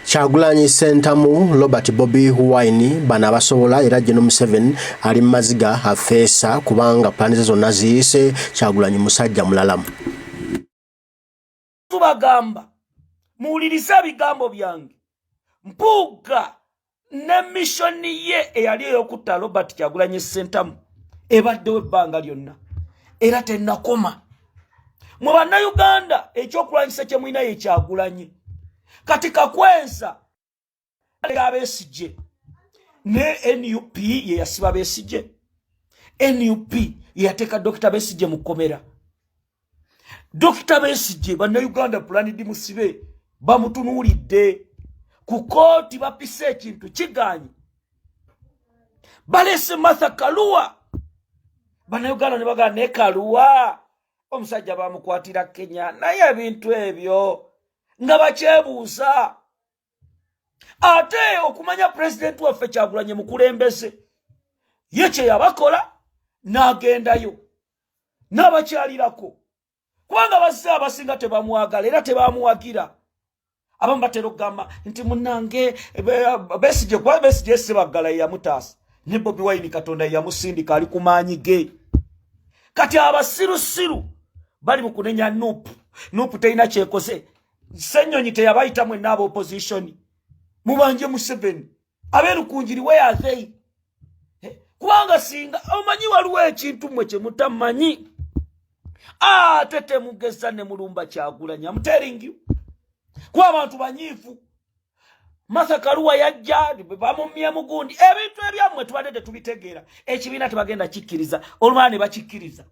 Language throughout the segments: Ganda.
Kyagulanyi Ssentamu, Robert Bobi Wine bano abasobola, era General Museveni ali mu maziga afeesa kubanga pulaani ze zonna ziyise. Kyagulanyi musajja mulalamu. Tubagamba muwulirize ebigambo byange. Mpuuga ne mission ye eyali ey'okutta Robert Kyagulanyi Ssentamu ebaddewo ebbanga lyonna era tennakoma. Mwe Bannayuganda, ekyokulwanyisa kye mulina ye Kyagulanyi. Kati kakwenza Abesigye ne NUP ye yasiba Besigye, NUP ye yateeka Dokita Besigye mu kkomera. Dokita Besigye, Bannayuganda, planned musibe, bamutunuulidde ku kooti, bapise ekintu kiganye, balese Martha Kaluwa. Bannayuganda ne bagamba ne Kaluwa omusajja bamukwatira Kenya, naye ebintu ebyo nga bakyebuuza. Ate okumanya pulezidenti waffe Kyagulanye mukulembeze, ye kye yabakola n'agendayo n'abakyalirako, kubanga bazze abasinga tebamwagala era tebamuwagira. Abamu batera okugamba nti munange Besigye, kuba Besigye Sebaggala yeyamutaasa, ne Bobi Wine Katonda yeyamusindika, ali ku maanyi ge. Kati abasirusiru bali mu kunenya NUP. NUP terina kyekoze. Ssenyonyi teyabayita mwenna aba opposition mubanje Museveni? Abeerukunjiri, where are they? Kubanga singa omanyi waliwo ekintu mmwe kyemutamanyi, ate temugeza ne mulumba Kyagulanyi. I'm telling you, kuba abantu banyiivu. Martha Kaluwa yajja bamumye mugundi. Ebintu ebyammwe tubadde tetubitegeera. Ekibiina tebagenda kikkiriza, olumala ne bakikkiriza.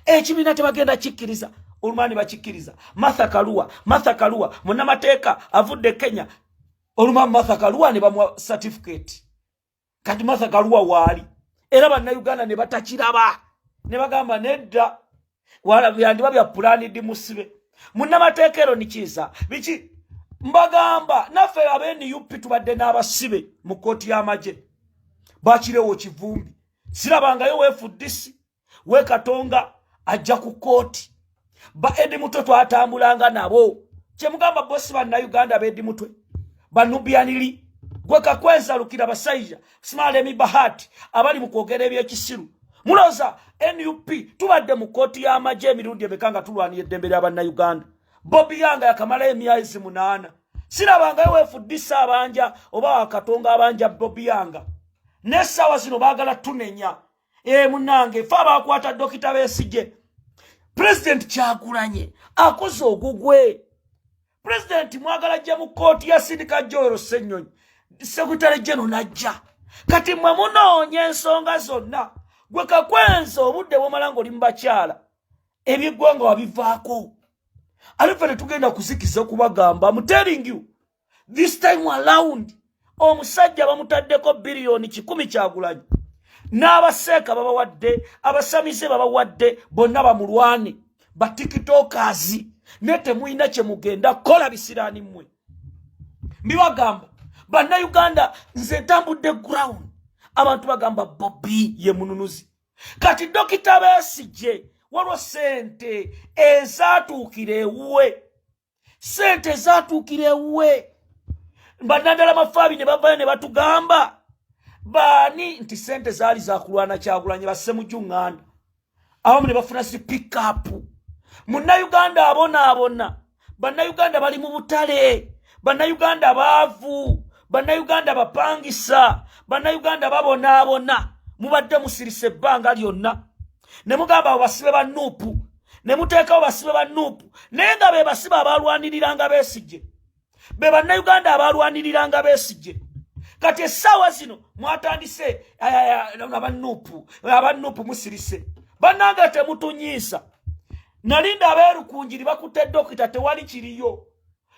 Ekibiina tebagenda kikkiriza, olumala ne bakikkiriza. Martha Kaluwa, Martha Kaluwa munnamateeka avudde Kenya, olumala Martha Kaluwa ne bamuwa certificate. Kati Martha Kaluwa waali, era Bannayuganda ne batakiraba ne bagamba nedda, byandiba bya planned musibe munnamateeka. Ero nikiisa biki? Mbagamba naffe abe NUP tubadde n'abasibe mu kkooti y'amagye, bakirewo Kivumbi, sirabangayo we FDC we Katonga ajja ku kkooti. Ba Eddie Mutwe twatambulanga nabo. Kyemugamba bosi Bannayuganda b'Eddie Mutwe, banubianiri gwe Kakwenza Lukira, basajja Simalemi Bahati abali mu kwogera ebyekisiru. Mulowooza NUP tubadde mu kkooti y'amagye emirundi emeka nga tulwanira eddembe lya Bannayuganda? Bobi Yanga yakamalayo emyezi 8, sirabangayo we FDC abanja oba Wakatonga abanja Bobi Yanga. N'essaawa zino baagala tunenya. E munange, fe abakwata Dokita Besigye, Pulezidenti Kyagulanye akoze ogugwe. Pulezidenti mwagala ajja mu kkooti, yasindika Joel Ssenyonyi, secretary general najja. Kati mwe munoonya ensonga zonna. Gwe Kakwenza, obudde bwomala ng'oli mu bakyala, ebyeggwanga wabivaako. Ate ffe tetugenda kuzikiza okubagamba. I'm telling you, this time around omusajja bamutaddeko biliyoni 100, Kyagulanyi, n'abaseeka babawadde, abasamize babawadde, bonna bamulwane, ba TikTokers. Ne temulina kye mugenda kukola, bisiraani mmwe. Mbibagamba Bannayuganda, nze ntambudde ground, abantu bagamba Bobi ye mununuzi. Kati Dokita Besigye, waliwo sente ezatuukira ewuwe, sente ezatuukira ewuwe. Bannaddala mafaabi ne bavayo ne batugamba baani nti sente zaali zakulwana Kyagulanyi, basse Mujjuŋŋanda, abamu ne bafuna zi pickup. Munnayuganda abonaabona, Bannayuganda bali mu butale, Bannayuganda baavu, Bannayuganda bapangisa, Bannayuganda babonaabona. Mubadde musirisa ebbanga lyonna ne mugamba abo basibe ba NUP, ne muteekawo basibe ba NUP, naye nga be basibe abalwaniriranga Besigye, be Bannayuganda abalwaniriranga Besigye. Kati essaawa zino mwatandise aba NUP, aba NUP musirise. Bannanga, temutunyiisa. Nalinda abeerukunjiri bakutte dokita, tewali kiriyo.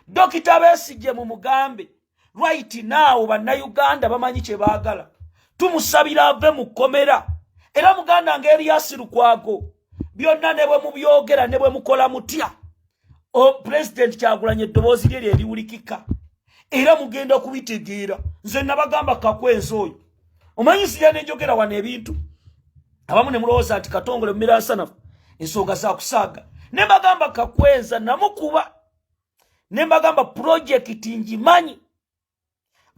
Dokita Besigye mumugambe right now, Bannayuganda bamanyi kye baagala. Tumusabira ave mu kkomera. Era muganda nga Erias Lukwago, byonna ne bwe mubyogera ne bwe mukola mutya, Pulezidenti Kyagulanye eddoboozi lye lyeriwulikika era mugenda kubitegeera. Nze nabagamba Kakwenza oyo, omanyi sirya nenjogera wano ebintu abamu ne mulowooza nti Katongole mumiransanafu ensonga zakusaaga. Ne mbagamba Kakwenza namukuba, ne mbagamba project ngimanyi.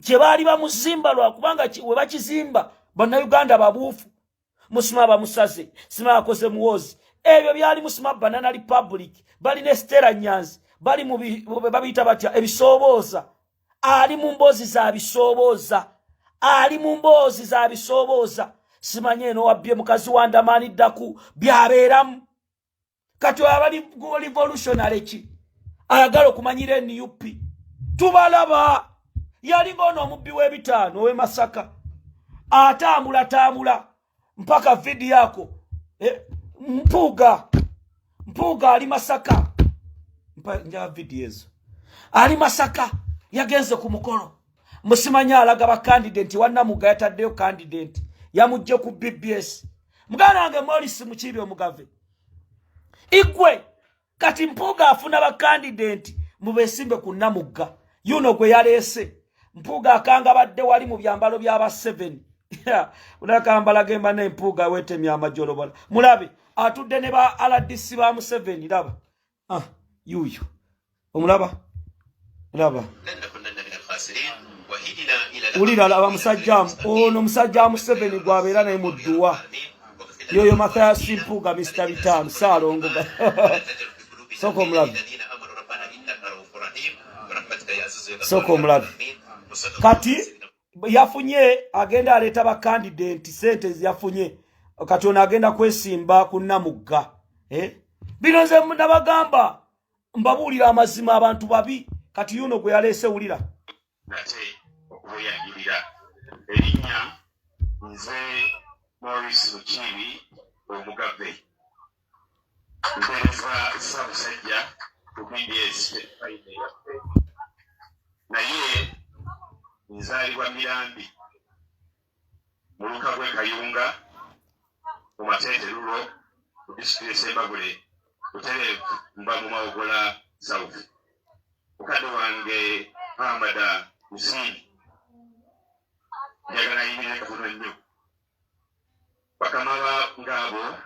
Kye baali bamuzimba, lwakubanga we bakizimba Bannayuganda babuufu. Musima bamusaze, sima akoze muwozi, ebyo byali musima. Banana Republic balina Estera Nyanzi, bali mu babiyita batya, ebisoobooza. Ali mu mboozi za bisoobooza, ali mu mboozi za bisoobooza. Simanye eno wabbye mukazi wa Ndamaani ddaku byabeeramu. Kati aba revolutionary ki ayagala okumanyira NUP? Tubalaba. Yalinga ono omubbi w'ebitaano ow'e Masaka, atambula tambula mpaka vidiyo ako. Mpuuga, Mpuuga ali Masaka. Njaba vidiyo ezo. Ali Masaka, yagenze ku mukolo, musimanyi alaga bacandidate. Wannamuga yataddeyo candidate, yamugje ku BBS. Muganda wange Morris Mukiibi Omugave igwe. Kati Mpuuga afuna bacandidate mubesimbe ku Namugga yuno gwe yaleese. Mpuuga akanga badde wali mu byambalo byaba 7 unakambala gemba ne Mpuuga wetemya amajolobola. Mulabe atudde ne ba RDC ba Museveni. Laba, ah, yuyu omulaba, laba. Wulira, laba musajja ono, musajja wa Museveni gwabeera naye mu dduwa yoyo Mathias Mpuuga, Mr Bitaano Saalongo. Sooka omulabe, sooka omulabe. Kati yafunye, agenda aleeta bacandidate, sente yafunye. Kati ono agenda kwesimba ku Namugga, eh? Bino nze nabagamba, mbabuulira amazima, abantu babi. Kati yuno gwe yaleese, wulira. Nate okubuyangirira erinnya, nze Maurice Mukiibi Omugave, mpeereza Ssaabasajja ku BBS yaffe, naye nzaalibwa Mirambi, muluka gw'e Kayunga, mu Mateete Rural, mu disitulikiti Sembabule. Butereevu nva mu Mawogola South. Mukadde wange Hamada Musiini, njagala ayimirire katono nnyo. Bakama ngaabo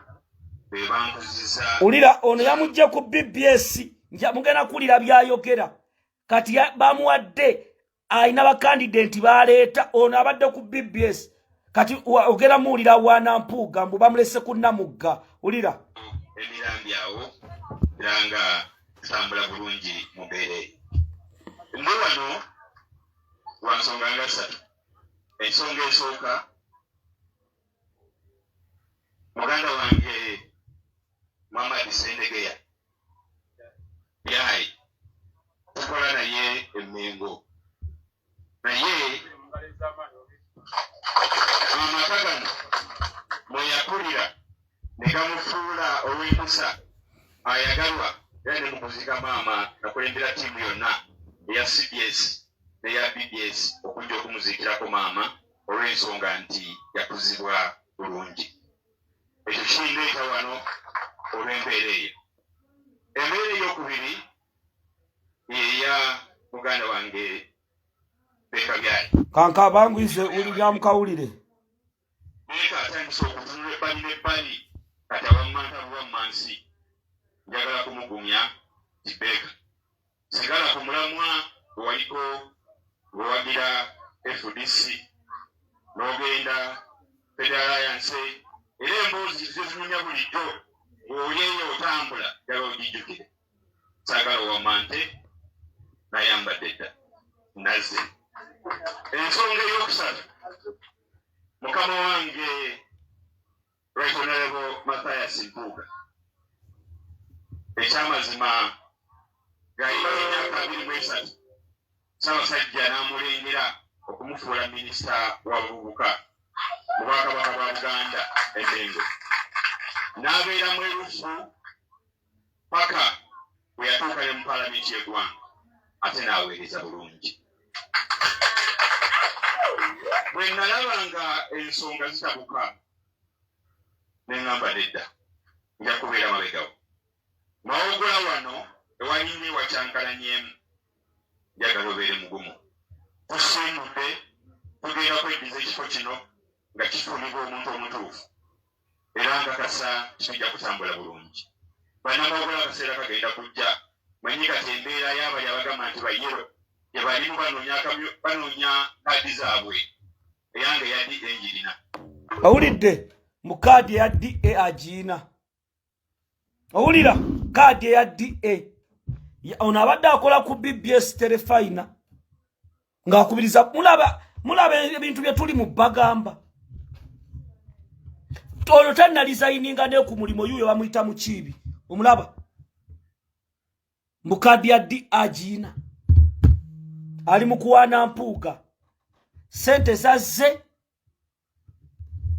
be bankuziza. Wulira ono, yamugje ku BBS. Mugenda kuwulira byayogera. Kati bamuwadde, alina bacandidate baleeta. Ono abadde ku BBS, kati ogenda muwulira wana Mpuuga mbu bamulese ku Namugga. Wulira. Emirambi awo, era nga tutambula bulungi mu mbeera eyo. Ndi wano lwa nsonga nga ssatu. Ensonga esooka, muganda wange Muhammad Sendegeya byayi tukola naye Emmengo, naye amaka gano mwe yakulira ne gamufuula olw'empisa ayagalwa, era ne mukuziika maama nakulembera ttiimu yonna eya CBS n'eya BBS okujja okumuziikirako maama, olw'ensonga nti yakuzibwa bulungi. Ekyo kindeeta wano olw'embeera eyo. Embeera eyokubiri yeya muganda wange Beka Byayi. Kanka bangwize wulira, mukawulire. Beka atandise okutunula ebbali n'ebbali, kati abammanta bubammansi. Njagala kumugumya nti Beka, sigala ku mulamwa gwe waliko ng'owagira FDC n'ogenda Federal Alliance, era emboozi zetunyumya bulijjo ng'oli eyo otambula, njagala ogijjukire. Saagala owamante nayambadde dda nazze. Ensonga eyokusatu, mukama wange Right Honorable Mathias Mpuuga, ekyamazima ng'alina emyaka 23, Ssaabasajja n'amulengera okumufuula minisita w'abavubuka mu Bwakabaka bwa Buganda Emmengo, n'abeera mwerufu paka bwe yatuuka ne mu paalamenti y'eggwanga, ate n'aweereza bulungi. Bwe nalaba nga ensonga zitabuka, ne ŋŋamba nedda, nja kubeera mabegawo. Mawogola wano ewalinga ewakyankalanyemu, njagala obeere mugumu. Tusimbudde, tugenda kweddiza ekifo kino nga kifunibwa omuntu omutuufu, era nkakasa kijja kutambula bulungi. Bannamawogola, akaseera kagenda kujja. Manyi kati embeera y'abali abagamba nti bayero. Balimu banoonya kaadi zaabwe, eyange eya DA ngirina. Owulidde mu kaadi eya DA agiina. Owulira kaadi eya DA. Ono abadde akola ku BBS Terefayina ng'akubiriza. Mulaba, mulaba ebintu bye tuli mu bagamba oyo tannalizayininga ne ku mulimu yuyo bamuyita Mukiibi. Omulaba mu kaadi ya DA agiina, ali mu kuwaana Mpuuga. Sente zazze,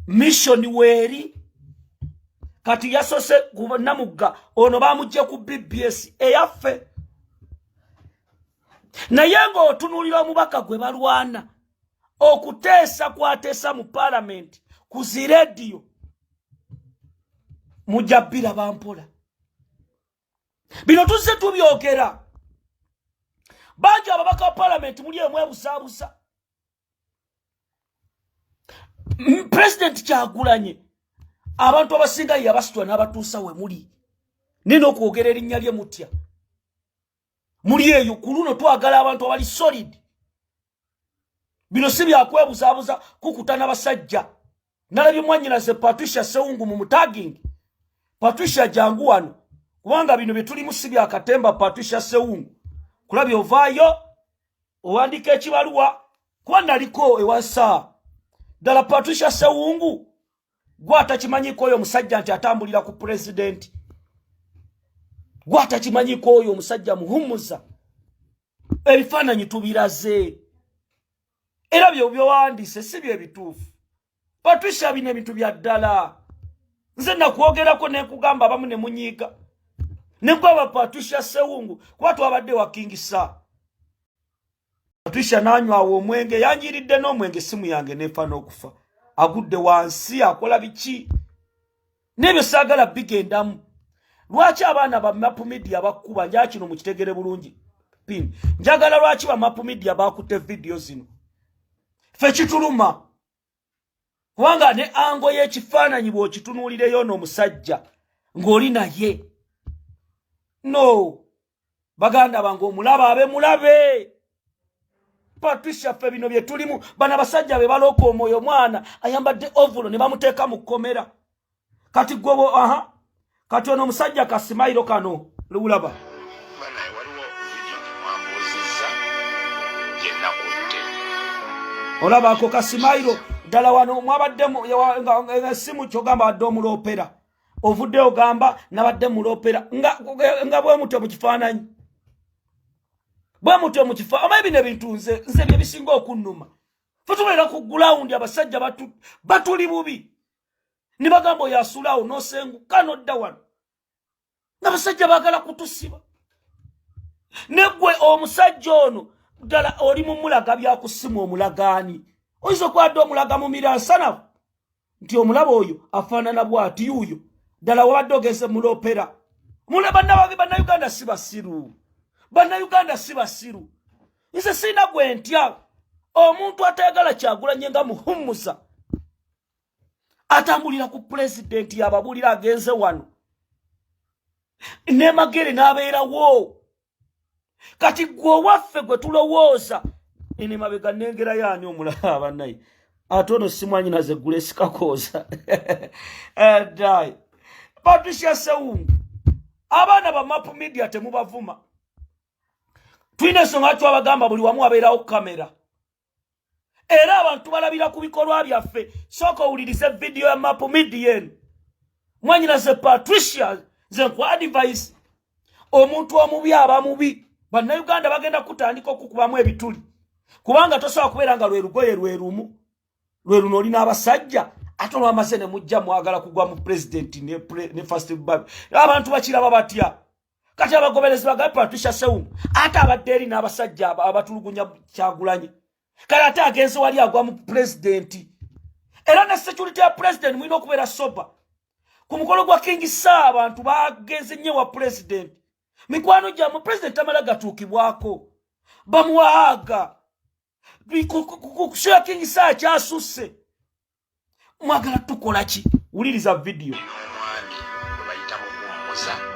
mission weeri. Kati yasose Namugga ono bamugje ku BBS eyaffe, naye ng'otunuulira omubaka gwe balwana okuteesa kwateesa mu paalamenti ku zirediyo, mujja bbira bampola. Bino tuzze tubyogera bangi. Ababaka ba paalamenti muli emwebusaabusa. Pulezidenti Kyagulanye abantu abasinga ye yabasitula n'abatuusa we muli, naye n'okwogera erinnya lye mutya. Muli eyo ku luno twagala abantu abali solid. Bino si byakwebuzaabuza kukuta n'abasajja. Nalabye mwannyinaze Patricia Sewungu mu mutagging. Patricia, jangu wano, kubanga bino bye tulimu si byakatemba. Patricia Sewungu, kulabye ovaayo owandiika ekibaluwa, kuba naliko ewasa ddala. Patricia Sewungu, gwe atakimanyiko oyo omusajja nti atambulira ku pulezidenti, gwe atakimanyiko oyo omusajja muhumuza, ebifaananyi tubiraze, era byo byowandiise si byebituufu. Patricia, bino ebintu bya ddala. Nze nakwogerako nenkugamba, abamu ne munyiiga, nenkugamba Patricia Sewungu, kuba twabadde wakingisa Patricia nanywawo omwenge, yanjiridde n'omwenge, essimu yange nefa n'okufa, agudde wansi, akola biki n'ebyo saagala bigendamu. Lwaki abaana ba Map Media bakkuba? Njala kino mukitegere bulungi pin. Njagala lwaki ba Map Media bakutte vidiyo zino? Ffe kituluma kubanga ne angle y'ekifaananyi bw'okitunuulireyo n'omusajja ng'oli naye. No baganda bange, omulaba abe mulabe Patricia. Ffe bino bye tulimu, bano abasajja be balooka omwoyo. Omwana ayambadde overall ne bamuteeka mu kkomera. Kati gwe, aha, kati ono omusajja kasimayiro kano luwulaba. Banaye, waliwo vidiyo gyemwambuuzizza gye nakutte. Olaba ako kasimayiro ddala. Wano mwabadde esimu kyogamba badde omuloopera, ovudde ogamba nabadde muloopera nga bwe mutyo mu kifaananyi, bwe mutyo mu kifa. Omanyi bino ebintu nze bye bisinga okunnuma. Fe tubeera ku ground, abasajja batuli bubi, ne bagamba oyo asulaawo n'osenguka n'odda wano, ng'abasajja baagala kutusiba. Neggwe omusajja ono ddala oli mumulaga byakusimu, omulagaani oyinza okwadde omulaga mu miransanafu nti omulaba oyo afaanana bw'ati yuuyo ddala wabadde ogenze muloopera. Bannayuganda si basiru, Bannayuganda si basiru. Nze sirina gwe ntya. Omuntu atayagala Kyagulanye nga muhumuza atambulira ku pulezidenti, yababuulira agenze wano nemagere n'abeerawo. Kati gwe owaffe gwe tulowooza ene mabega nengera yaani omulala abannaye, ate ono simwanyinaze Gulesi Kakooza dai. Patricia Sewungu, abaana ba Map Media temubavuma. Tulina ensonga twabagamba buli wamu wabeerawo kamera, era abantu balabira ku bikolwa byaffe. Sooka owulirize vidiyo ya Map Media eno. Mwanyinaze Patricia, nze nku advice, omuntu omubi aba mubi. Bannayuganda bagenda kutandika okukubamu ebituli, kubanga tosobola kubeera nga lwe lugoye lwe lumu lwe luno olina abasajja, ate olwamaze ne mujja mwagala kugwa mu pulezidenti ne first baby. Abantu bakiraba batya? Kati abagoberezi bagabe Patricia Sewungu ate abadde eri n'abasajja abatulugunya Kyagulanyi, kale ate agenze wali agwa mu pulezidenti. Era ne security ya pulezidenti mulina okubeera sober. Ku mukolo gwa King Saha abantu bagenze nnyo wa pulezidenti, mikwano gyammwe. Pulezidenti tamala gatuukibwako, bamuwaaga ku show ya King Saha kyasusse. Mwagala tukola ki? Wuliriza vidiyo. N'omwami gwe bayita Muhummuza.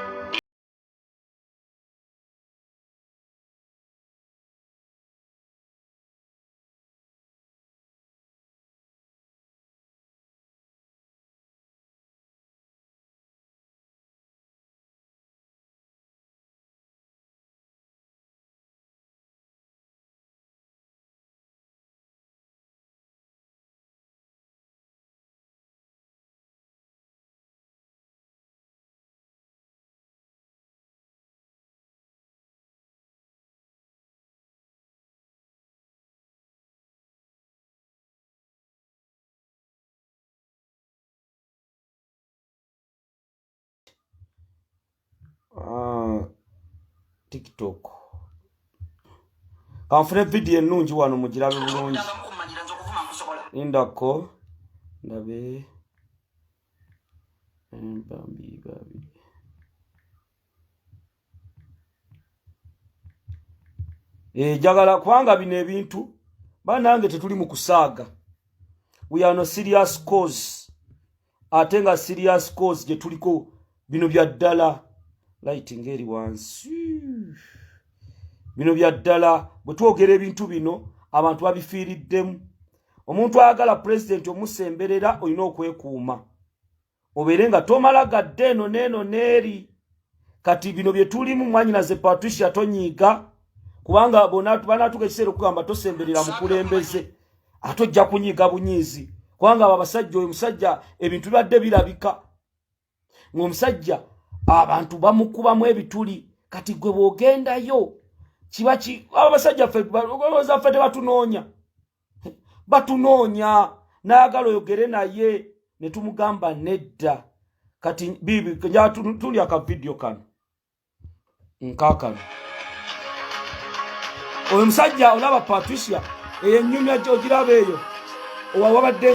TikTok. Kanfune vidiyo ennungi wano mugirabe bulungi. Lindako ndabe bambi babi. Njagala kubanga bino ebintu banange tetuli mu kusaaga. We are no serious cause. Ate nga serious cause gye tuliko bino bya ddala. Lighting eri wansi. Bino bya ddala bwe twogera ebintu bino abantu babifiiriddemu. Omuntu ayagala pulezidenti omusemberera olina okwekuuma. Obeere nga tomala gadde eno n'eno n'eri. Kati bino bye tulimu mwanyinaze Patricia tonyiiga kubanga banaatuuka ekiseera okugamba tosemberera mukulembeze ate ojja kunyiiga bunyiizi kubanga abo abasajja oyo musajja ebintu bibadde birabika ng'omusajja abantu bamukubamu ebituli. Kati gwe bw'ogendayo kiba ki abo abasajja ffe balowooza ffe tebatunoonya, batunoonya n'ayagala oyogere naye ne tumugamba nedda. Kati bibi njagala tuli aka vidiyo kano nkaakano. Oyo musajja olaba Patricia eyo ennyumya ogiraba eyo owa wabadde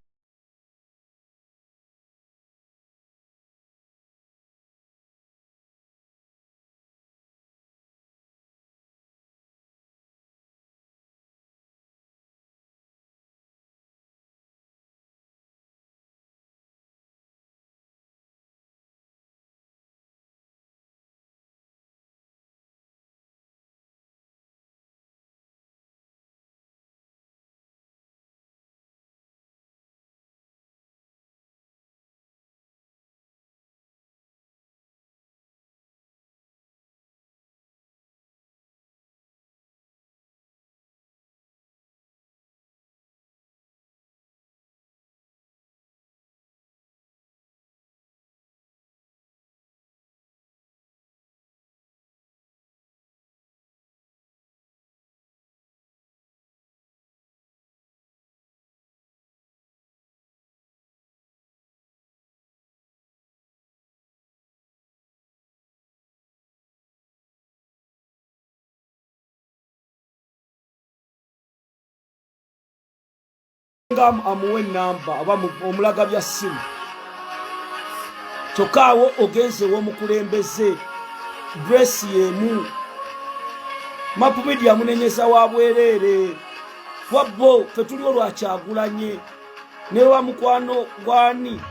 nga amuwa ennamba oba omulaga bya ssimu. Kyokka awo ogenze ew'omukulembeze dress y'emu. Map Media munenyeza wa bwereere wabbo ffe tuliwo lwa Kyagulanye ne wa mukwano gwani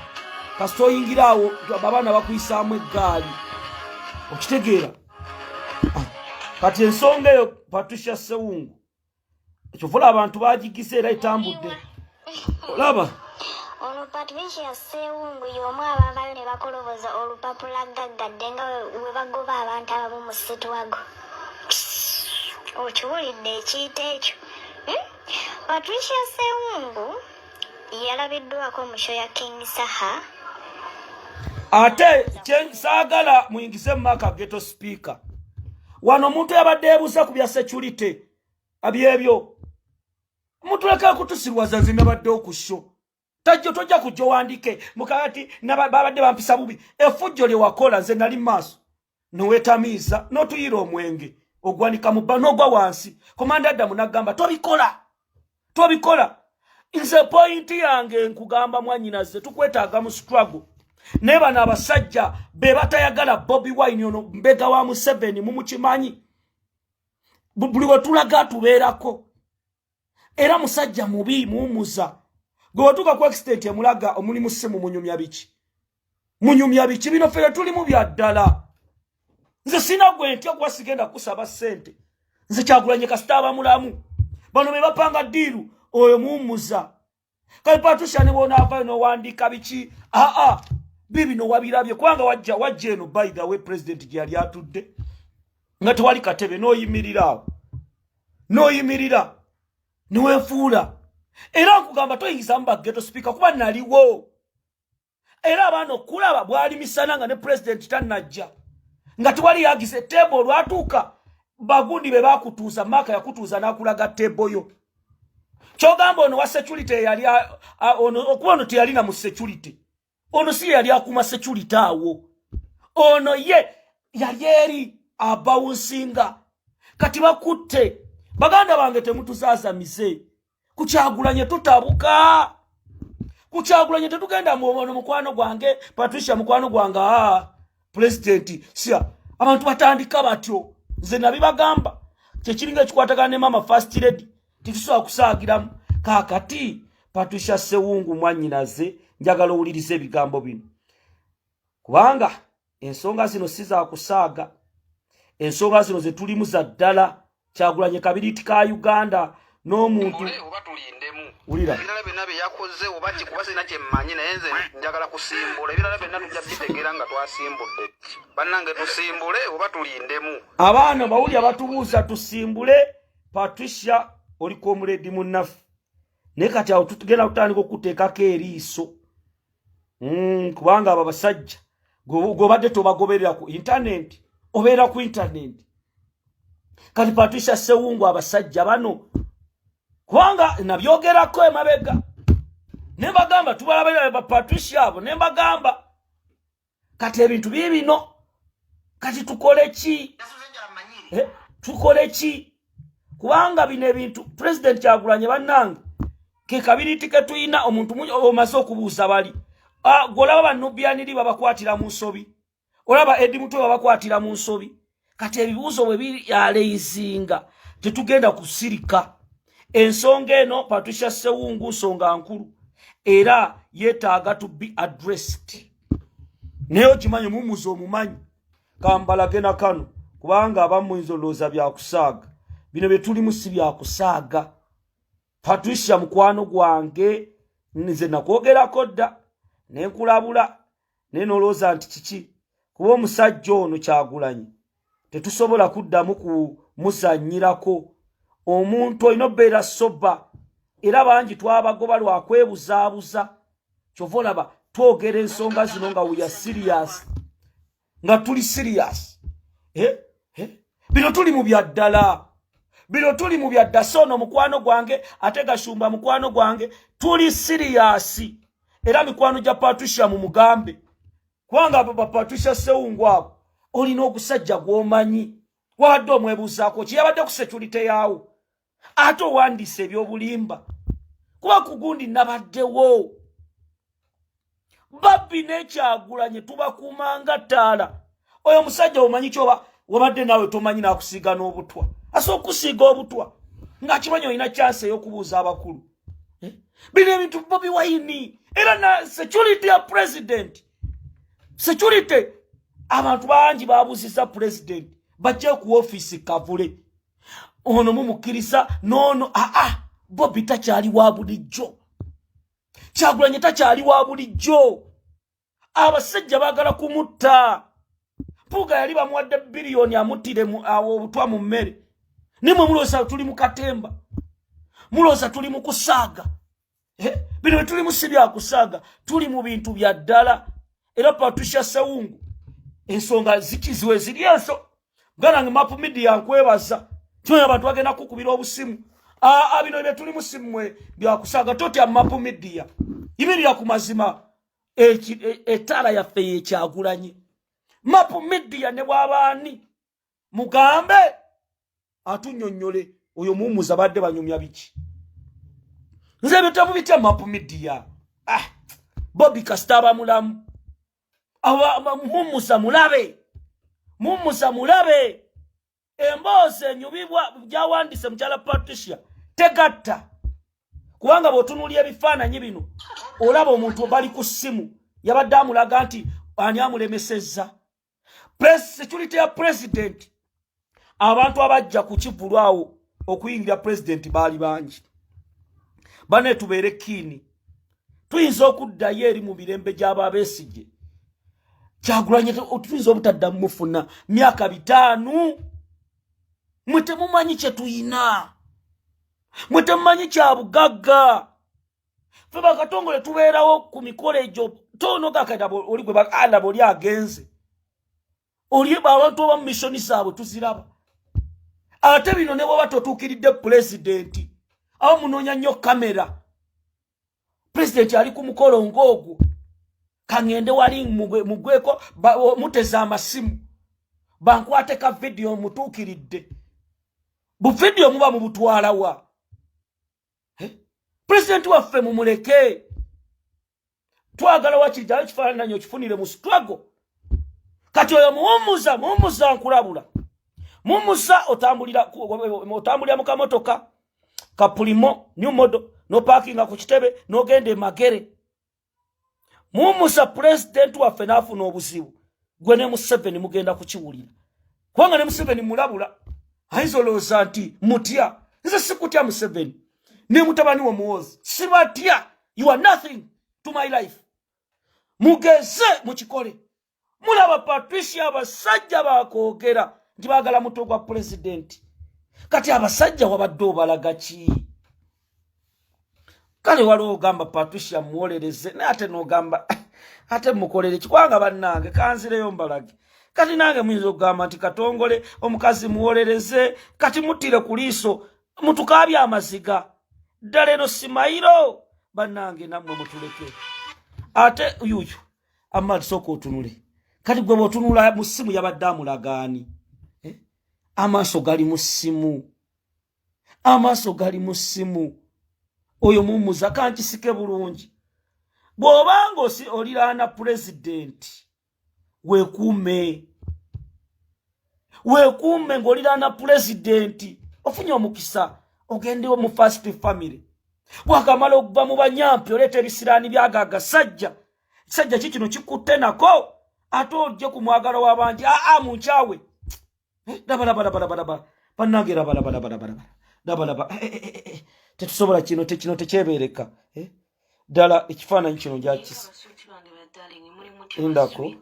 kasita oyingira awo abaana bakuyisaamu eggaali okitegeera. Kati ensonga eyo Patricia Sewungu kyovula abantu bagigize era etambudde olaba. Ono Patricia Sewungu y'omu abaavaayo ne bakoloboza olupapula gaggadde nga we bagoba abantu abamu mu sitwago. Okiwulidde ekiyita ekyo? Patricia Sewungu yalabiddwako mu show ya King Saha. Ate saagala muyingize mu maka ghetto speaker. Wano omuntu yabadde yeebuuza ku bya security abyebyo mutuleke kutusirwaza. Nze nabadde okusho tajjo tojja kujja owandike mukati babadde bampisa bubi. Effujjo lye wakola nze nali maaso nowetamiiza n'otuyira omwenge ogwanika mu bba n'ogwa wansi. Komanda Adamu n'agamba tobikola tobikola. Nze pointi yange nkugamba mwannyinaze tukwetaaga mu struggle naye bano abasajja be batayagala Bobi Wine ono mbega wa Museveni mumukimanyi buli we tulaga tubeerako era musajja mubi muwumuza. Gwe watuuka ku accident emulaga omulimu ssimu munyumya biki munyumya biki bino ffe tulimu bya ddala. Nze sina gwe ntya kuba sigenda kusaba ssente. Nze Kyagulanye kasita aba mulamu bano be bapanga ddiiru oyo muwumuza. Kale Patricia ne bw'onaavayo n'owandiika biki aa bibino wabirabye kubanga wajja wajja eno by the way president gye yali atudde nga tewali katebe n'oyimirira awo n'oyimirira neweefuula era nkugamba toyingizamu ba ghetto speaker kuba naliwo era abaana okulaba bwali misana nga ne president tannajja nga tewali yagize table olwatuuka bagundi be bakutuuza maaka yakutuuza n'akulaga table yo kyogamba ono wa security yali ono okuba ono teyalina mu security ono si yali akuuma security awo ono ye yali eri Abawunsinga kati bakutte. Baganda bange, temutuzaazamize kukyagulanye, tutabuka kukyagulanye, tetugenda muono. Mukwano gwange Patricia, mukwano gwange, aa pulezidenti sia abantu batandika batyo. Nze nabibagamba, kyekiringa ekikwatagana ne mama First Lady, tetusobola kusaagiramu. Kaakati Patricia Sewungu mwannyinaze, njagala owuliriza ebigambo bino, kubanga ensonga zino si za kusaaga. Ensonga zino ze tulimu za ddala. Kyagulanye kabiriiti ka Uganda n'omuntu. Oba tulindemu. Wulira. Ebirala byonna bye yakoze oba kikuba sirina kyemmanyi, naye nze njagala kusimbula. Ebirala byonna tujja bitegeera nga twasimbudde. Bannange, tusimbule oba tulindemu? Abaana bawulira batubuuza tusimbule. Patricia, oli comrade munnaffe, naye kati awo tugenda kutandika okuteekako eriiso, kubanga abo abasajja gwobadde tobagoberera ku intaneti, obeera ku intaneti. Kati Patricia Sewungu, abasajja bano, kubanga nabyogerako emabega ne mbagamba tubalabira ba Patricia abo, ne mbagamba kati ebintu biibino. Kati tukole ki? Tukole ki? Kubanga bino ebintu, President Kyagulanye, bannange, ke kabiriti ke tuyina. Omuntu omaze okubuuza bali, ah, gwolaba banubianiri babakwatira mu nsobi, olaba Edi Mutwe babakwatira mu nsobi. Kati ebibuuzo bwe byaleizinga, tetugenda kusirika. Ensonga eno, Patricia Sewungu, nsonga nkulu era yeetaaga to be addressed. Naye okimanyi, mumuzi omumanyi, kambalage na kano, kubanga abamu muyinza olowooza byakusaaga. Bino bye tulimu si byakusaaga. Patricia mukwano gwange, nze nakwogerako dda nenkulabula, naye nolowooza nti kiki, kuba omusajja ono Kyagulanyi tetusobola kuddamu kumuzanyirako. Omuntu olina obeera sober, era bangi twabagoba lwakwebuzaabuza. Kyova olaba twogera ensonga zino nga we are serious, nga tuli serious. Eh? Eh? Bino tuli mu byaddala, bino tuli mu byadda. So ono mukwano gwange, ate Gashumba mukwano gwange, tuli serious. Era mikwano gya Patricia mumugambe, kubanga abo bapatricia Sewungu abo, olina ogusajja gw'omanyi wabadde omwebuuzaako ki, yabadde ku security yaawo, ate owandiisa ebyobulimba kuba ku gundi nabaddewo. Babbi nekyagulanye tubakuumanga ttaala. Oyo omusajja omanyi kyoba wabadde naawe tomanyi, nakusiiga n'obutwa. Asobola okusiiga obutwa ng'akimanyi olina chance ey'okubuuza abakulu. Eh? Bino ebintu Bobi Wine era na security ya president, security, abantu bangi babuuziza president bajje ku ofiisi kavule ono mumukkiriza noono. Aa, Bobi takyali wa bulijjo, Kyagulanye takyali wa bulijjo. Abasajja baagala kumutta. Mpuuga yali bamuwadde biliyoni amuttire awo obutwa mu mmere. Nimwe mulowooza tuli mu katemba, mulowooza tuli mu kusaaga. Eh, bino bye tulimu si byakusaaga, tuli mu bintu bya ddala. Era Patricia Sewungu, ensonga zikiziwe ziri enso. Muganda wange Map Media, nkwebaza. Kimanyi abantu bagenda kukubira obusimu. Aa, bino bye tulimu si mmwe byakusaaga. Totya Map Media, yimirira ku mazima. Ettaala yaffe yekyagulanye. Map Media ne bwabaani mugambe atunyonnyole oyo muwumuza badde banyumya biki. Nze ebyo temubitya. Map Media, ah, Bobi kasita aba mulamu, muwumuza mulabe, muwumuza mulabe. Emboozi enyubibwa gyawandise mukyala Patricia tegatta, kubanga bw'otunuulya ebifaananyi bino olaba omuntu bali ku ssimu, yabadde amulaga nti ani amulemesezza security ya president. Abantu abajja ku kivulu awo okuyingira president baali bangi. Bane, tubeere kiini, tuyinza okuddayo eri mu mirembe gy'ababeesige. Kyagulanye tuyinza obutaddamu mufuna myaka 50. Mwe temumanyi kye tuyina, mwe temumanyi kya bugagga. Fe bakatongole tubeerawo ku mikolo egyo tono gakadaba oli gwe alaba oli agenze oli abantu oba mu mission zaabwe tuziraba. Ate bino ne bwoba totuukiridde pulezidenti, awo munoonya nnyo kamera. Pulezidenti ali ku mukolo ng'ogwo, kaŋŋende wali mugweko muteze amasimu. Bankwate ka vidiyo mutuukiridde. Buvidiyo muba mubutwalawa? Eh? Pulezidenti waffe mumuleke. Twagala wakiri ekifaananyi okifunire mu struggle. Kati oyo muwummuza, muwummuza, nkulabula mumusa, otambulira mu kamotoka ka Premio new model, nopakinga ku kitebe n'ogenda emagere. Mumusa, pulezidenti waffe n'afuna obuzibu, gwe ne Museveni mugenda kukiwulira, kubanga ne Museveni mulabula. Ayinza olowooza nti mutya. Nze sikutya. Museveni ne mutabani wo Muwozi sibatya. You are nothing to my life. Mugeze mukikole. Mulaba Patricia, abasajja bakwogera nti baagala mutwe gwa pulezidenti. Kati abasajja wabadde obalaga ki? Kale waliwo ogamba Patricia muwolereze, naye ate nogamba ate mukolere kikubanga. Bannange, kanzireyo mbalage. Kati nange muyinza okugamba nti Katongole omukazi muwolereze, kati muttire ku liiso, mutukaabye amaziga. Ddala eno simayiro. Bannange, nammwe mutuleke. Ate yuyu Amali, sooka otunule. Kati gwe bwotunula mu ssimu, yabadde amulagaani? Eh? Amaaso gali mu ssimu, amaaso gali mu ssimu. Oyo mumuza kankisike bulungi. Bw'obanga oliraana pulezidenti, weekuume, weekuume ng'oliraana pulezidenti. Ofunye omukisa ogendewo mu first family, bwakamala okuva mu banyampi, oleeta ebisiraani byaga agasajja. Kisajja ki kino kikutte nako? Ate ojje ku mwagalo w'abangi. Aa, munkyawe. Eh, laba, laba, laba, laba, laba, bannange, laba, laba, laba, laba, laba, laba, laba. Eh, eh, eh, tetusobola kino, kino tekyebeereka. Ddala ekifaananyi kino njakisa indako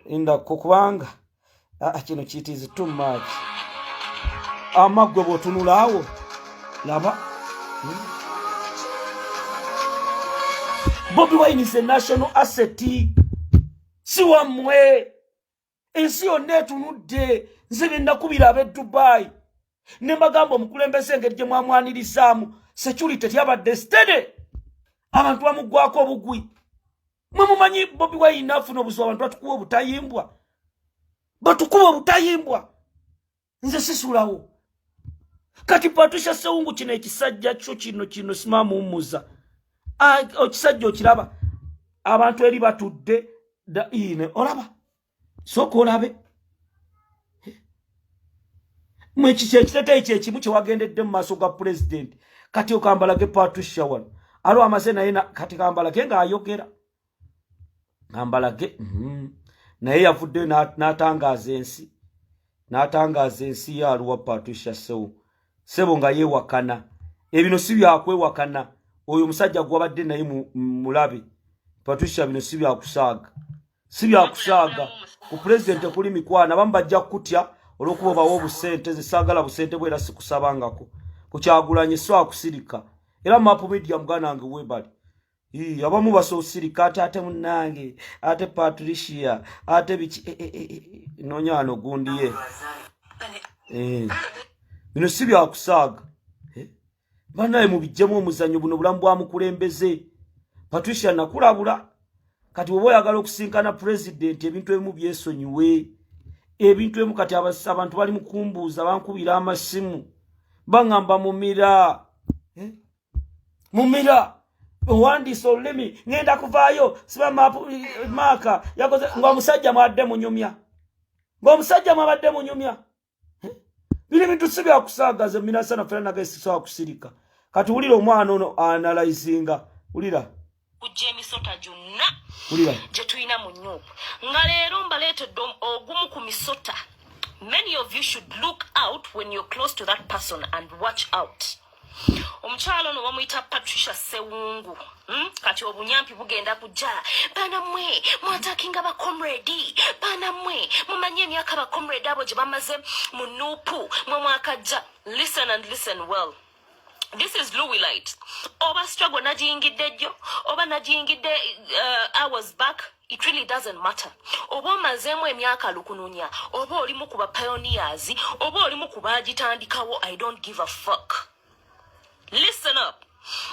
indako, kubanga ah, kino kit is too much. Amaggwe bw'otunula awo, laba. Bobi Wine is a national asset, si wammwe. Ensi yonna etunudde. Nze bye nakubira ab'e Dubai ne mbagamba, omukulembeze engeri gye mwamwanirizaamu, security tyabadde steady, abantu bamugwako obugwi. Mwe mumanyi Bobi Wine afuna obuzibu, abantu batukuba obutayimbwa, batukuba obutayimbwa. Nze sisulawo. Kati Patricia Sewungu, kino ekisajja kyo kino, kino simamuwummuza ekisajja. Okiraba abantu eri batudde ine, olaba, sooka olabe mwekiki ekiteteeyi kyekimu kyewagendedde mu maaso ga pulezidenti. Kati okambalage Patricia wano aliwo amaze naye. Kati kambalage ng'ayogera, kambalage. Naye yavuddeyo n'atangaaza ensi, n'atangaaza ensi. Ye aluwa Patricia Sewo sebo nga yeewakana? Ebino si byakwewakana. Oyo omusajja gwabadde naye mulabe. Patricia, bino si byakusaaga, si byakusaaga. Ku pulezidenti kuli mikwano. Abamu bajja kukutya olw'okuba obawa obusente. Nze saagala busente bwe era sikusabangako. Kukyagulanye so akusirika. Era Map Media, muganda wange, webali. Abamu basoosirika ate, ate munnange, ate Patricia, ate biki. E, e, e, noonya wano gundi ye. Bino si byakusaaga. Bannaye, mubijjemu omuzannyo. Buno bulamu bwa mukulembeze. Patricia, nakulabula. Kati bwoba oyagala okusinkana pulezidenti, ebintu ebimu byesonyiwe, ebintu ebimu. Kati abantu bali mukumbuuza, bankubira amasimu, baŋŋamba mumira, eh? Mumira owandiisa olulimi, ŋŋenda kuvaayo siba maaka yakoze ng'omusajja mwadde munyumya, ng'omusajja mwabadde munyumya. Eh? Bino ebintu si byakusaagaza. Minasana fena nagesisobola kusirika. Kati wulira omwana ono analyzinga, wulira. Kujja emisota gyonna Wulira. gye tulina mu NUP, nga leero mbaleetedde ogumu ku misota. Many of you should look out when you're close to that person and watch out. Omukyalo ono bamuyita Patricia Sewungu. Kati obunyampi bugenda kujja. Baana mmwe, mwatakinga bacomrade. Baana mmwe, mumanyi emyaka bacomrade abo gye bamaze mu NUP? Mwe mwakajja. Listen and listen well. This is Louis Light. Oba struggle nagiyingidde jjo oba nagiyingidde hours back, it really doesn't matter. Oba omazeemu emyaka lukununya, oba olimu ku bapioneers, oba olimu ku baagitandikawo, I don't give a fuck. Listen up.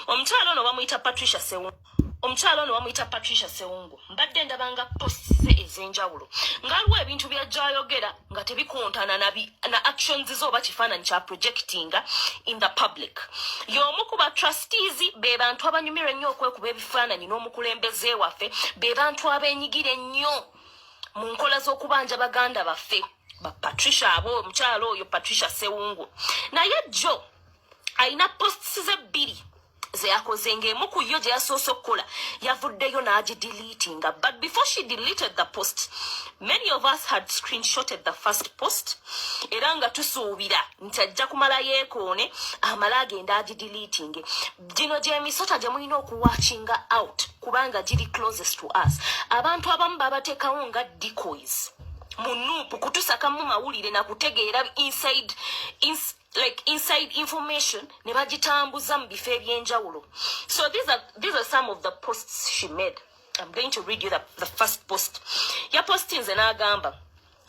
Omukyalo ono bamuyita Patricia Sewungu. Omukyalo ono bamuyita Patricia Sewungu. Mbadde ndabanga posts ze. ez'enjawulo, ng'aliwo ebintu byajja ayogera nga tebikontana na actions ze oba kifaananyi kya projectinga in the public. Y'omu ku ba trustees, be bantu abanyumirwa ennyo okwekuba ebifaananyi n'omukulembeze waffe, be bantu abeenyigira ennyo mu nkola z'okubanja baganda baffe ba Patricia abo, omukyalo oyo Patricia Sewungu. Naye jjo alina posts ze bbiri ze yakoze, ng'emu ku yo gye yasoose okukola yavuddeyo n'agideletinga. But before she deleted the post, many of us had screenshotted the first post, era nga tusuubira nti ajja kumala yeekoone amale agenda agideletinge. Gino gyemisota gye mulina okuwatchinga out, kubanga giri closest to us. Abantu abamu babateekawo nga decoys mu NUP kutusakamu mawulire nakutegeera inside, like inside information, ne bagitambuza mu bifo ebyenjawulo. So these are some of the posts she made. I'm going to read you the first post yapostinze n'agamba,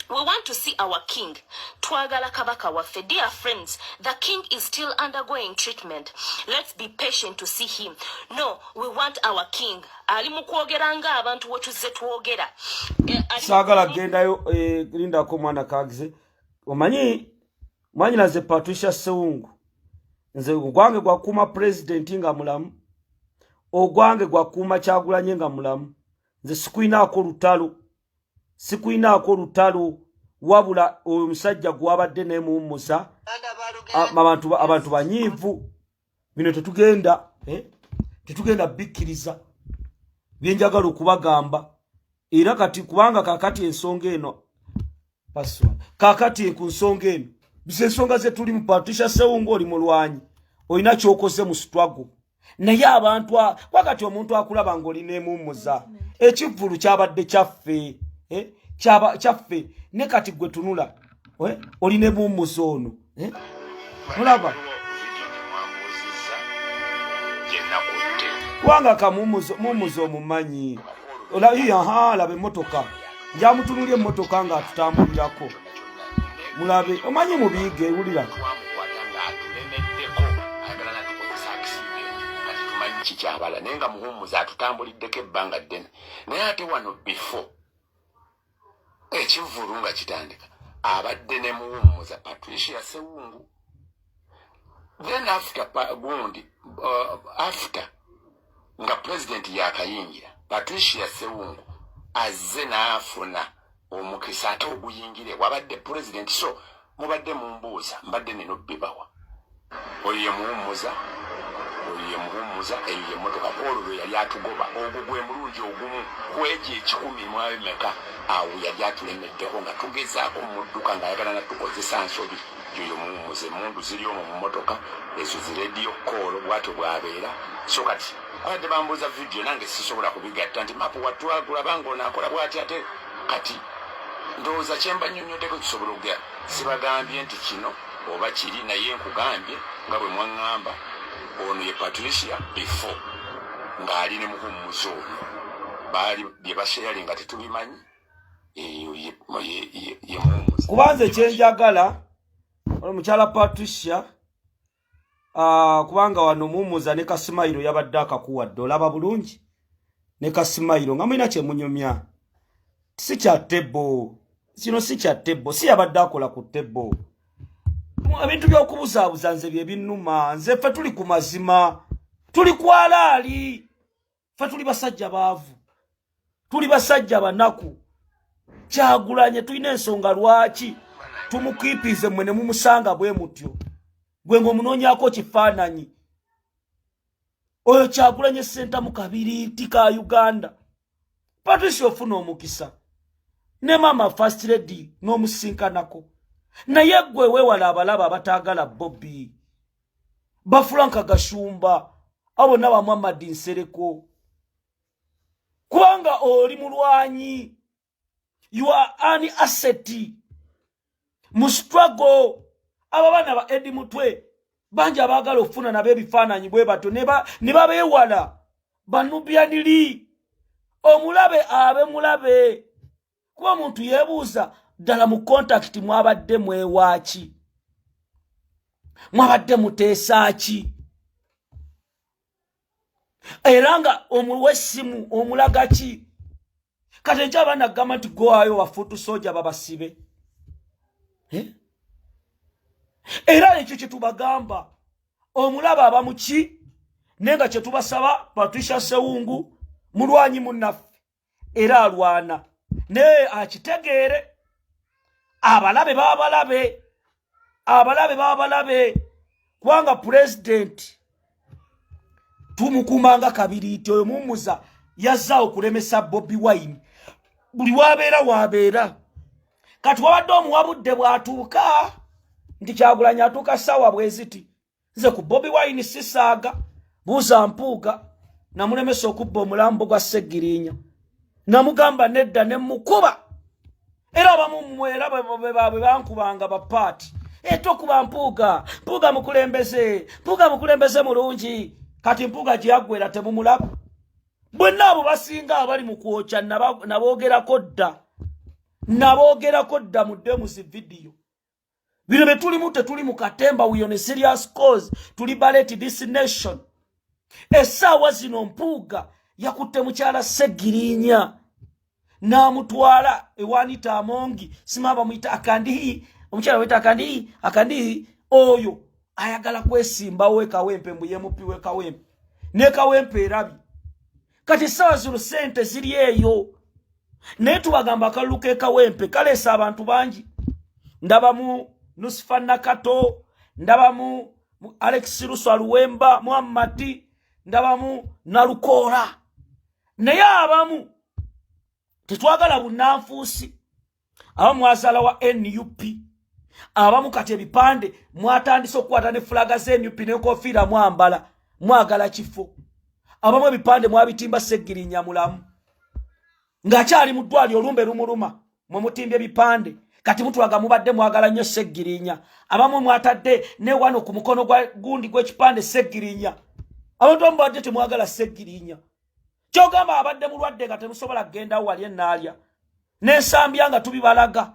"We want to see our king. Twagala kabaka waffe. Dear friends, the king is still undergoing treatment. Let's be patient to see him. No, we want our king." Ali mu kwogera ng'abantu we tuzze twogera. Saagala kugendayo, lindako omwana kagize. Omanyi mwanyinaze Patricia Sewungu, nze ogwange gwakuuma pulezidenti nga mulamu, ogwange gwakuuma Kyagulanye nga mulamu. Nze sikulinaako lutalo, sikulinaako lutalo, wabula oyo omusajja gwabadde naye muwummusa abantu banyiivu. Bino tetugenda, tetugenda bikkiriza. Byenjagala okubagamba era kati, kubanga kakati ensonga eno paswa, kakati ku nsonga eno, biza ensonga ze tulimu. Patricia Sewungu, oli mulwanyi, olina kyokoze mu struggle, naye abantu kwakati omuntu akulaba ng'olina emummuza ekivvulu kyabadde kyaffe, kyaffe, ne kati gwe tunula, olina emummuza ono, olaba Vidiyo gye mwambuuzizza gye nakutte. Kubanga kamummuza omumanyi. Aha, laba emmotoka, njamutunulya emmotoka ng'atutambulirako. Mulabe, omanyi mubiige wulira. Twamukwata ng'atulemeddeko, ayagala natukozesa accident nga tetumanyi kikyabala, naye nga Muhumuza atutambuliddeko ebbanga ddene. Naye ate wano before ekivvulu nga kitandika, abadde ne Muwummuza Patricia Sewungu. Then after gundi, after nga president yakayingira, Patricia Sewungu azze n'afuna omukisa ate oguyingire wabadde president. So mubadde mumbuuza, mbadde nina obbibawa. Oyo ye Muwummuza, oyo ye Muwummuza, eyo ye motoka kwolwo lwe yali atugoba. Ogwo gwe mulungi ogumu kwegyo 100 mwabimeka. Awo yali atulemeddeko nga tugezaako mudduka ng'ayagala natukozesa nsobi. Yoyo Muwummuza, emundu ziri omwo mu motoka, ezo zi radio call, bwatyo bwabeera. So kati abadde bambuuza vidiyo, nange sisobola kubigatta nti mapu watwagulaba ng'onaakola bwati. Ate kati ndowooza kyemba nnyonnyoddeko kisobola okugera. Sibagambye nti kino oba kiri, naye nkugambye nga bwe mwaŋŋamba. Ono ye Patricia before ng'ali ne Muhummuza ono, baali bye basheyali nga tetubimanyi. Eyo ye Muhummuza. Kubanze kyenjagala omukyala Patricia, kubanga wano Muhummuza ne Kasimayiro yabadde akakuwadde, olaba bulungi ne Kasimayiro nga mulina kyemunyumya. Si kya tebo kino, si kya tebo, si yabadde akola ku tebo. Ebintu by'okubuzaabuza nze bye binnuma. Nze ffe tuli ku mazima, tuli kwalaali, ffe tuli basajja baavu, tuli basajja banaku. Kyagulanye tulina ensonga lwaki tumukiipize, mmwe ne mumusanga bwe mutyo, gwe ng'omunoonyaako kifaananyi. Oyo Kyagulanye Sentamu kabiriiti ka Uganda. Patricia, ofuna omukisa ne maama First Lady n'omusinkanako, naye gwe weewala abalaba abataagala Bobi, Bafulanka Gashumba, abo bonna, ba Muhammad Nsereko, kubanga oli mulwanyi. You are an asset mu struggle. Abo baana ba Edi Mutwe bangi abaagala okufuna nabo ebifaananyi bwe batyo ne babeewala. Banubianiri omulabe abe mulabe, kuba omuntu yeebuuza ddala mu contact mwabadde mwewaaki, mwabadde muteesa ki, era nga omuwa essimu omulaga ki? Kati enkya abaana kugamba nti goayo wafuutu soja babasibe, eh? Era ekyo kyetubagamba, omulaba aba muki? Naye nga kyetubasaba, Patricia Sewungu mulwanyi munnaffe era alwana, naye akitegeere abalabe babalabe, abalabe babalabe, kubanga pulezidenti tumukumanga kabiriiti. Oyo mumuza yazaawo okulemesa Bobi Wine buli wabeera wabeera. Kati wabadde omuwabudde bw'atuuka nti Kyagulanyi atuuka ssaawa bweziti. Nze ku Bobi Wine sisaaga. Buuza Mpuuga, namulemesa okubba omulambo gwa Seggirinya, namugamba nedda, ne mukuba. Era abamu mmwe era bwe bankubanga bapaati etokuba Mpuuga, Mpuuga mukulembeze, Mpuuga mukulembeze mulungi. Kati Mpuuga gye yaggwera temumulaba. Bwenna abo basinga abali mu kwokya naboogerako dda, naboogerako dda. Mudde mu zi vidiyo bino bye tulimu. Tetuli mu katemba, we on a serious cause to liberate this nation. Essaawa zino Mpuuga yakutte mukyala Segirinya n'amutwala ewanita Amongi, sima bamuyita Akandihi, omukyala bamuyita Akandihi. Akandihi oyo ayagala kwesimbawo ekawempe, mbu yemupi wekawempe, nekawempe erabye. Kati essaawa zino sente ziri eyo, naye tubagamba akalulu k'ekawempe kaleesa abantu bangi. Ndabamu Nusifa Nakato, ndabamu Alex Luswa Luwemba Muhammadi, ndabamu Nalukoola. Naye abamu tetwagala bunanfuusi. Abamu mwazaala wa NUP, abamu kati ebipande mwatandise okukwata ne fulaga za NUP n'enkofiira mwambala, mwagala kifo. Abamu ebipande mwabitimba Seggirinya mulamu ng'akyali mu ddwaliro, olumbe lumuluma, mwe mutimbye ebipande. Kati mutulaga mubadde mwagala nnyo Seggirinya. Abamu mwatadde ne wano ku mukono gwa gundi gw'ekipande Seggirinya. Abantu abamu babadde temwagala Seggirinya. Kyogamba abadde mulwadde nga temusobola kugendawo wali enaalya n'ensambya nga tubibalaga.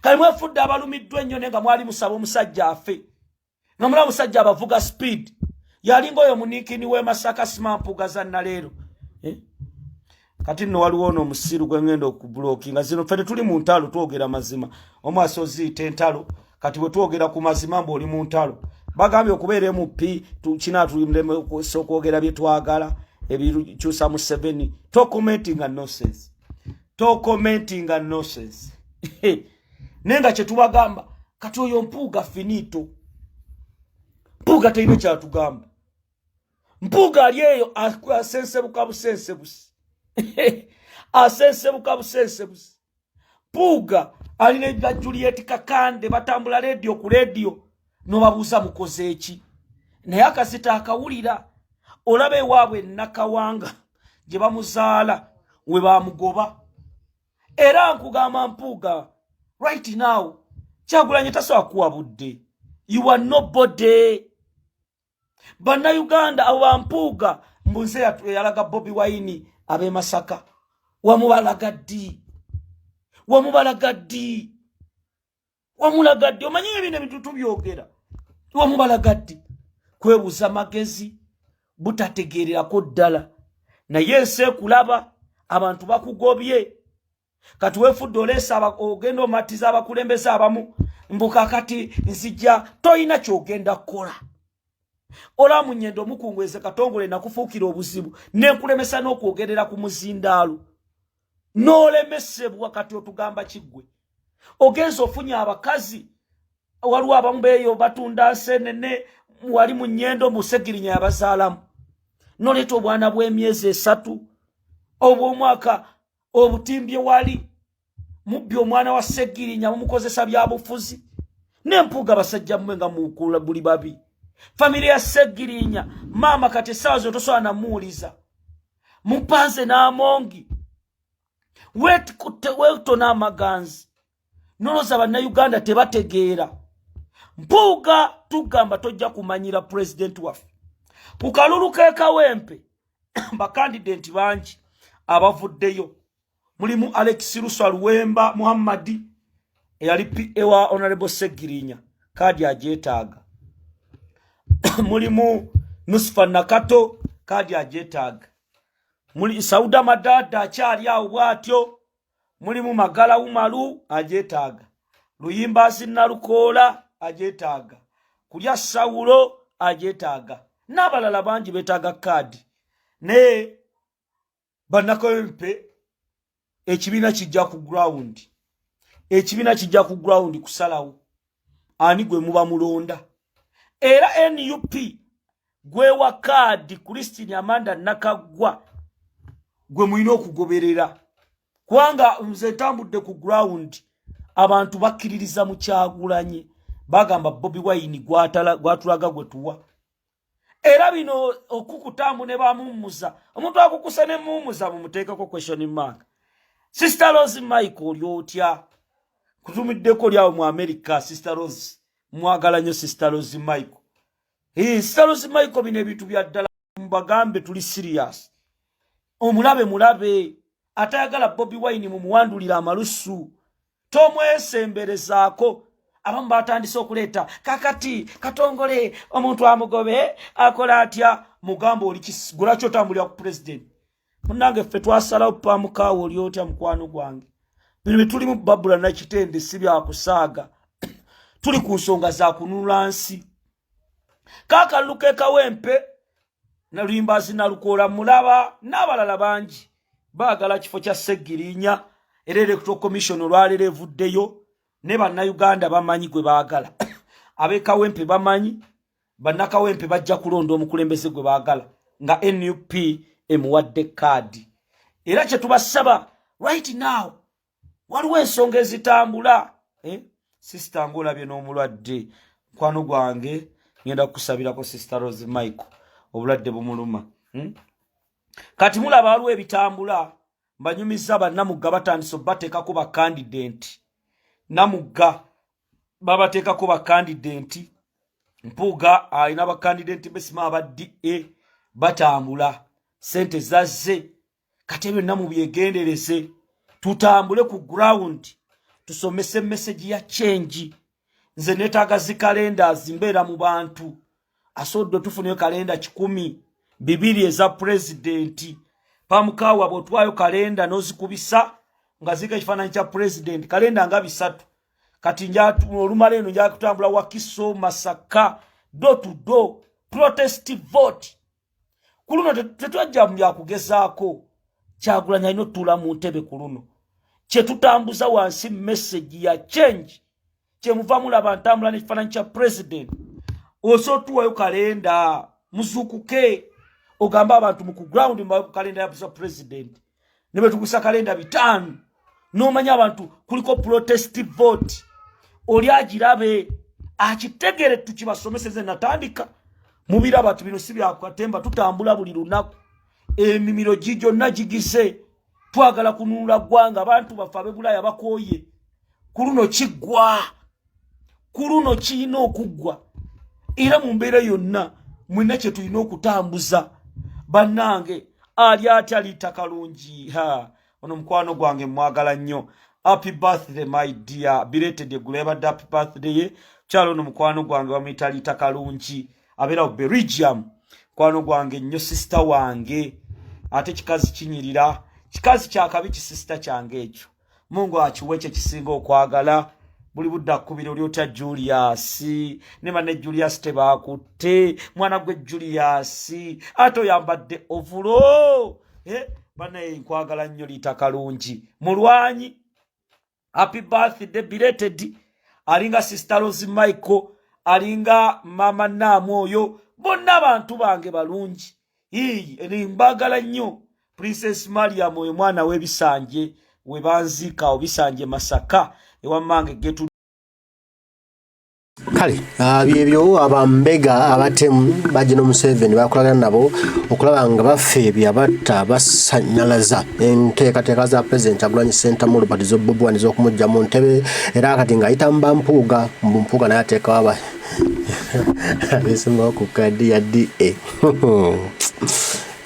Kale mwefudde abalumiddwa ennyo, naye nga mwali musaba omusajja afe, nga mulaba omusajja abavuga speed. Yalinga oyo muninkini w'e Masaka, simampuuga za naleero, eh? Kati nno waliwo ono omusiru gwe ngenda okublockinga. Zino ffe tetuli mu ntalo, twogera mazima. Omwasi oziyita entalo. Kati bwe twogera ku mazima mbu oli mu ntalo. Bagambye okubeera MP kinaatulemesa okwogera bye twagala ebikyusa Museveni. Tocommentinga nonsense, tocommentinga nonsense. Naye nga kyetubagamba, kati oyo Mpuuga finito. Mpuuga terina kyatugamba. Mpuuga ali eyo asensebuka busensebusi, asensebuka busensebusi. Mpuuga alina ba Juliet Kakande, batambula rediyo ku rediyo, nobabuuza mukoze eki, naye akasita akawulira. Olaba ewaabwe Nakawanga gye bamuzaala we bamugoba. Era nkugamba Mpuuga, right now Kyagulanyi tasobola kuwa budde. You are nobody. Bannayuganda abo bampuuga mbunze yalaga Bobi Wine ab'e Masaka. Wamubalaga ddi? Wamubalaga ddi? Wamulaga ddi? Omanyi ebino ebintu tubyogera. Wamubalaga ddi? Kwebuuza magezi butategeererako ddala, naye ensi ekulaba. Abantu bakugobye. Kati weefudde oleesa, ogenda omatiza abakulembeze abamu mbuka. Kati nzija toyina kyogenda kukola. Olaba munyendo omukungweze Katongole nakufuukira obuzibu, nenkulemesa n'okwogerera ku muzindaalo n'olemesebwa. Kati otugamba kiggwe ogenza ofunye abakazi. Waliwo abamu beeyo batunda nsenene wali mu nyendo, Musegirinya yabazaalamu, noleeta obwana bw'emyezi 3, obw'omwaka, obutimbye wali mubbi. Omwana wa Segirinya mumukozesa byabufuzi nempuuga. Basajja mmwe nga mukula buli babi. Famire ya Segirinya, maama kati essaawa zino tosobola namuwuliza. Mupanze n'amongi weetona amaganzi, noloza bannayuganda tebategeera. Mpuuga, tugamba tojja kumanyira pulezidenti waffe ku kalulu k'ekawempe. Bakandidenti bangi abavuddeyo, mulimu Alex Luswa Luwemba Muhammadi eyali PA wa Honorable Segirinya, kaadi agyetaaga. Mulimu Nusfa Nakato, kaadi agyetaaga. Muli Sauda Madada akyali awo bw'atyo, mulimu Magala Umaru agyetaaga, Luyimbazi Nalukoola agyetaaga, Kulya Sawulo agyetaaga, n'abalala bangi beetaaga kaadi. Naye bannakawempe ekibiina kijja ku ground, ekibiina kijja ku ground kusalawo ani gwe muba mulonda. Era NUP gwewa kaadi Christine Amanda Nakaggwa gwe mulina okugoberera, kubanga nze ntambudde ku ground, abantu bakkiririza mu Kyagulanyi, bagamba Bobi Wine gwatulaga gwe tuwa. Era bino okukutambu ne bamummuza, omuntu akukusa ne mummuza mumuteekako question mark. Sister Rose Michael, oli otya? Kutumiddeko lyawo mu America. Sister Rose, mwagala nnyo Sister Rose Michael. Hey, Sister Rose Michael, bino ebintu bya ddala, mubagambe tuli serious. Omulabe mulabe atayagala Bobi Wine mumuwandulira amalusu, tomwesemberezaako. Abamu batandise okuleeta kakati Katongole omuntu amugobe akola atya? Mugamba oli gulaki otambulira ku president? Munange, ffe twasalawo. Pamukaawo, oli otya mukwano gwange? Bino byetulimu babula nakitende si byakusaaga, tuli ku nsonga za kununula nsi. Kakalulu ke Kawempe, Naluyimbazi Nalukoola mulaba n'abalala bangi baagala kifo kya Seggirinya. Era Electoral Commission olwaleero evuddeyo ne Bannayuganda bamanyi gwe baagala. Ab'ekawempe bamanyi, Bannakawempe bajja kulonda omukulembeze gwe baagala nga NUP emuwadde kaadi. Era kyetubasaba right now, waliwo ensonga ezitambula, eh? Sister, ngaolabye n'omulwadde, mukwano gwange, ngenda kukusabirako Sister Rose Michael, obulwadde bumuluma, Kati mulaba waliwo ebitambula, mbanyumiza bannamugga batandise obateekako bakandidenti. Namugga babateekako bakandidenti, Mpuuga alina bakandidenti besima, aba DA batambula, sente zazze. Kati byonna mubyegendereze, tutambule ku ground, tusomese message ya change. Nze neetaaga zi calendars, mbeera mu bantu, asobodde tufuneyo kalenda 200 eza pulezidenti. Pamukaawa bw'otwayo kalenda n'ozikubisa nga ziriko ekifaananyi kya pulezidenti, kalenda nga 300. Kati olumala eno nja kutambula Wakiso, Masaka, door to door protest vote. Ku luno tetwajja mu byakugezaako. Kyagulanyi alina otutuula mu ntebe. Ku luno kyetutambuza wansi message ya change, kyemuva mulaba ntambula n'ekifaananyi kya president. Osobola otuwayo kalenda, muzuukuke, ogambe abantu mu ku ground kalenda ya president, ne bwe tugusa kalenda 500, n'omanya abantu kuliko protest vote, oli agirabe akitegere, tukibasomeseze. Natandika mubiraba ti bino si byakatemba, tutambula buli lunaku, emimiro gyonna gigise, twagala kununula ggwanga. Abantu baffe ab'ebulaaya bakooye. Ku luno kiggwa, ku luno kirina okuggwa. Era mu mbeera yonna mwenna kye tulina okutambuza. Bannange, ali atya Liita Kalungi? Ha, ono mukwano gwange, mwagala nnyo. Happy birthday, my dear. Belated, eggulo yabadde happy birthday ye. Kyalo ono mukwano gwange bamuyita Liita Kalungi, abeera mu Belgium, mukwano gwange nnyo, sister wange, ate kikazi kinyirira, kikazi kyakabi, kisisita kyange ekyo. Mungu akiwe kye kisinga okwagala. Buli budde akubira, oli otya Julius? Ne banne Julius tebakutte, mwana gwe Julius, ate oyambadde ovulo, eh, banaye nkwagala nnyo. Liita Kalungi mulwanyi, happy birthday belated. Alinga Sister Rose Michael, alinga mama Naamu oyo, bonna abantu bange balungi. Ii mbagala nnyo. Princess Mariam oyo mwana w'ebisanje, we banziika obisanje Masaka ewammange getu. Kale byebyo, abambega abatemu bajja Museveni bakolagana nabo okulaba nga bafeebya, batta, basanyalaza enteekateeka za Pulezidenti Kyagulanyi Ssentamu Robert Bobi Wine ez'okumujja mu ntebe. Era kati ng'ayita mu bampuuga, mbu Mpuuga naye ateekawo aba abeesimbawo ku kaadi ya DA.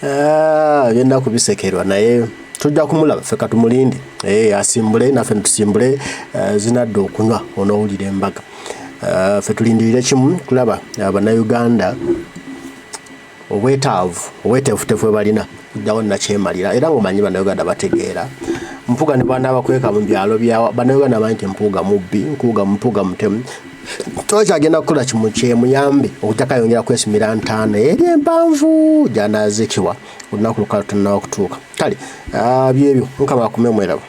Ah, ebyennaku bisekerwa, naye tujja kumulaba ffe, katumulinde. Eh, asimbule naffe netusimbule. Zinadde okunywa onoowulira embaga. Ffe tulindirire kimu kulaba bannayuganda. Obwetaavu obweteefuteefu bwe balina kujjawo nakyemalira era ng'omanyi Bannayuganda bategeera. Mpuuga ne bw'anaabakweka mu byalo bya Bannayuganda bamanyi nti Mpuuga mubbi, Nkuuga Mpuuga mutemu. Tokyagenda kukola kimu kyemuyambe okujjako ayongera kwesimira ntaana eri empanvu gy'anaaziikibwa olunaku lukala tunnaba kutuuka. Kale byebyo Mukama akume mweraba.